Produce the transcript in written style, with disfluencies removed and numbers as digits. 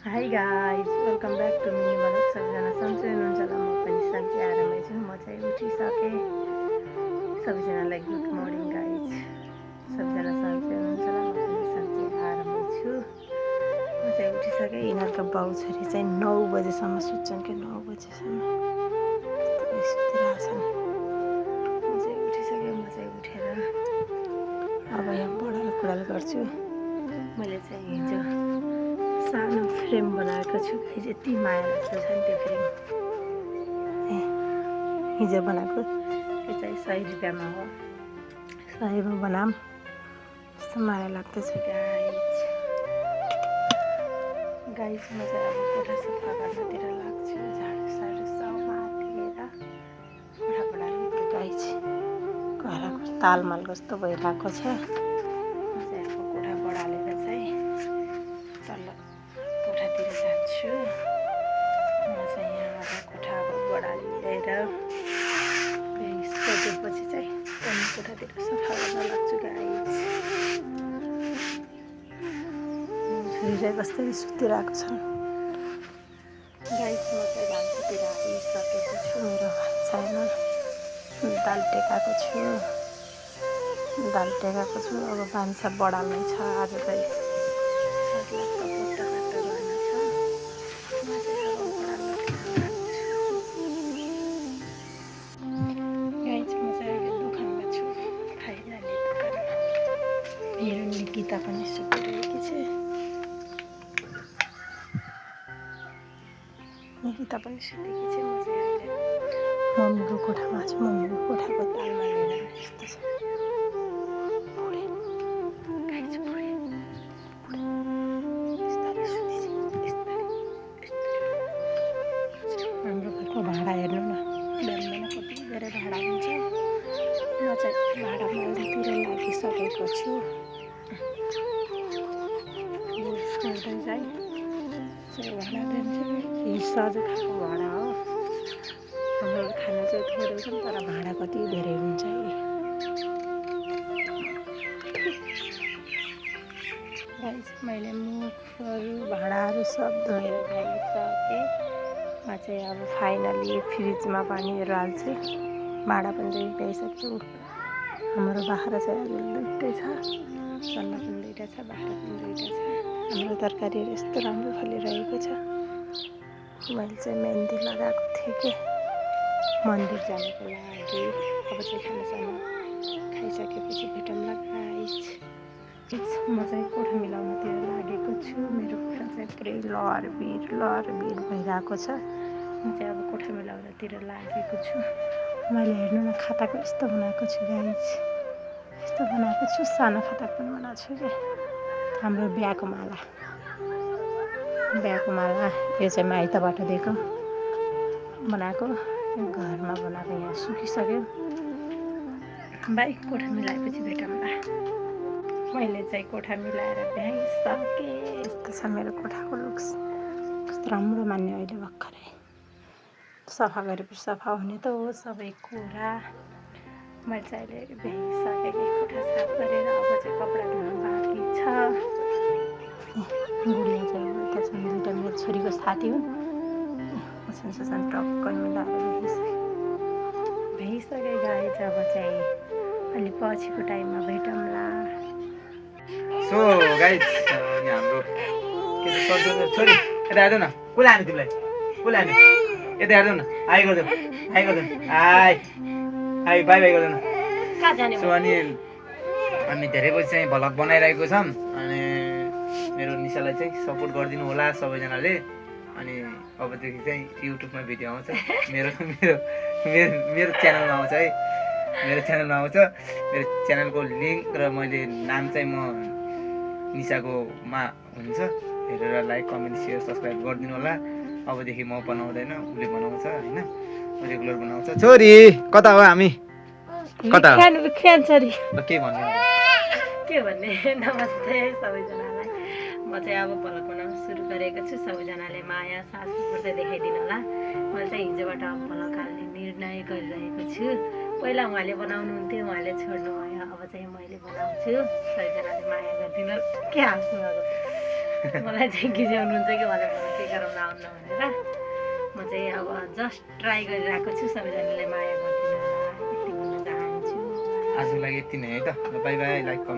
High guys welcome back to mini vlog. सबैजना सन्चै हुनुहुन्छ होला, म पनि सन्चै आरामै छु। म चाहिँ उठिसकेँ। सबैजनालाई गुड मर्निङ गाइज। सबैजना सन्चै हुनुहुन्छ होला, म पनि सन्चै आरामै छु। म चाहिँ उठिसकेँ। यिनीहरूको बाउ छोरी चाहिँ 9 बजेसम्म सुत्छन् कि 9 बजेसम्म सुतिरहेछन्। म चाहिँ उठिसकेँ। म चाहिँ उठेर अब यहाँ बडाल कुडाल गर्छु। मैले चाहिँ हिजो सानो फ्रेम बनाएको छु गाइज। यति माया लाग्दछ नि त्यो फ्रेम। हिजो बनाएको त्यो चाहिँ 100 रुपियाँमा हो। 100मा बनाम कस्तो माया लाग्दछ गाइज। म चाहिँ अब कोठा सफा गर्नतिर लाग्छु। झाडु साडु सब माथेर कोठा बढाल्नु गाइज। घरको तालमाल कस्तो भइरहेको छ। म चाहिँ अब कोठा बढालेर चाहिँ तल कोठातिर जान्छु। म चाहिँ यहाँ अब कोठा बढालेर सकेपछि चाहिँ अनि कोठातिर सफा गर्न लाग्छु गाइज। छोरी चाहिँ कस्तै सुतिरहेको छन् गाइज। म चाहिँ भान्सातिर आइसकेको छु। मेरो भान्सामा दाल टेकाएको छु। अब भान्सा बढाल्नै छ। आज चाहिँ सर्लाक्क पोट्टाकाट्टा गर्न छ। म चाहिँ अब बढाल्नतिर लाग्छु गाइज। म चाहिँ अहिले दोकानमा छु, फाइनाली दोकानमा। मेरो निकिता पनि सुतिरहेकी छ। निकिता पनि सुतेकी छ। म चाहिँ अहिले मम्मीको कोठामा छु। मम्मीको कोठाको तालमा लिएर यस्तो छ। हाम्रो घरको भाडा हेर्नु न, बिहान कति धेरै भाडा हुन्छ। म चाहिँ भाडा माल्दातिर लागिसकेको छु। गर्दै चाहिँ भाडा दिन्छु। सज खाएको भाडा हो। हाम्रो खाना चाहिँ थोरै छ तर भाडा कति धेरै हुन्छ। गाइज मैले मुखहरू भाँडाहरू सब धोएर ल्याइसकेँ। म चाहिँ अब फाइनली फ्रिजमा पानीहरू हाल्छु। भाँडा पनि धोइसक्छु। हाम्रो बाख्रा चाहिँ अहिले 2टै छ। चल्ला पनि 2टा छ, बाख्रा पनि 2टा छ। हाम्रो तरकारीहरू यस्तो राम्रो फलिरहेको छ। मैले चाहिँ मेहन्दी लगाएको थिएँ कि मन्दिर जानको लागि। अब चाहिँ खानासाना खाइसकेपछि भेटौँला गाइज। म चाहिँ कोठा मिलाउनतिर लागेको छु। मेरो कोठा चाहिँ पुरै लहरभिर भइरहेको छ। म चाहिँ अब कोठा मिलाउनतिर लागेको छु। मैले हेर्नु न खाताको यस्तो बनाएको छु गाइज। यस्तो बनाएको छु। सानो खाता पनि बनाएको छु कि हाम्रो बिहाको माला। यो चाहिँ माइतबाट दिएको बनाएको। घरमा बनाएको यहाँ सुकिसक्यो। बाई कोठा मिलाएपछि भेटौँला। मैले चाहिँ कोठा मिलाएर भ्याइसकेँ। यस्तो छ मेरो कोठाको लुक्स। कस्तो राम्रो मान्ने अहिले भर्खरै सफा गरेपछि सफा हुने त हो सबै कुरा। मैले चाहिँ अहिले भ्याइसकेँ कोठा साफ गरेर। अब चाहिँ कपडा धुनु बाँकी छ। गुडिया चाहिँ उता छन्। 2टा मेरो छोरीको साथी हुन्। सुसान टक्कै मिलाएर भ्याइसकेँ गाइज। अब चाहिँ अलि पछिको टाइममा भेटौँला। सो गाइज हाम्रो के छोरी यता हेर्दै न। कसले हान्यो तिमीलाई? कसले हान्यो? यता हेर्दै न। हाई गरिदेऊ। हाई बाई गरिदेऊ न। सो हामी धेरै बजी चाहिँ भ्लग बनाइरहेको छौँ। अनि मेरो निशालाई चाहिँ सपोर्ट गरिदिनु होला सबैजनाले। अनि अबदेखि चाहिँ युट्युबमा भिडियो आउँछ। मेरो च्यानलमा आउँछ है। मेरो च्यानलको लिङ्क र मैले नाम चाहिँ म निशाकोमा हुन्छ। हेरेर लाइक कमेन्ट सेयर सब्सक्राइब गरिदिनु होला। अबदेखि म बनाउँदैन, उसले बनाउँछ होइन। रेगुलर बनाउँछ। छोरी कता हो हामी? कता हो? छोरी के भन्ने नमस्ते सबैजनालाई। म चाहिँ अब भ्लग बनाउन सुरु गरेको छु। सबैजनाले माया साथ चाहिँ देखाइदिनु होला। मैले चाहिँ हिजोबाट भ्लग हाल्ने निर्णय गरिरहेको छु। पहिला उहाँले बनाउनुहुन्थ्यो, उहाँले छोड्नु भयो। अब चाहिँ मैले बनाउँछु। सबैजनाले माया गरिदिनु। के हाँस्नु अब? मलाई चाहिँ गिज्याउनुहुन्छ कि भनेर के गराउन आउनु भनेर म चाहिँ अब जस्ट ट्राई गरिरहेको छु सबैजनाले माया गरिदिनु होला यति भन्न चाहन्छु आजको लागि यति नै है त बाई बाई लाइक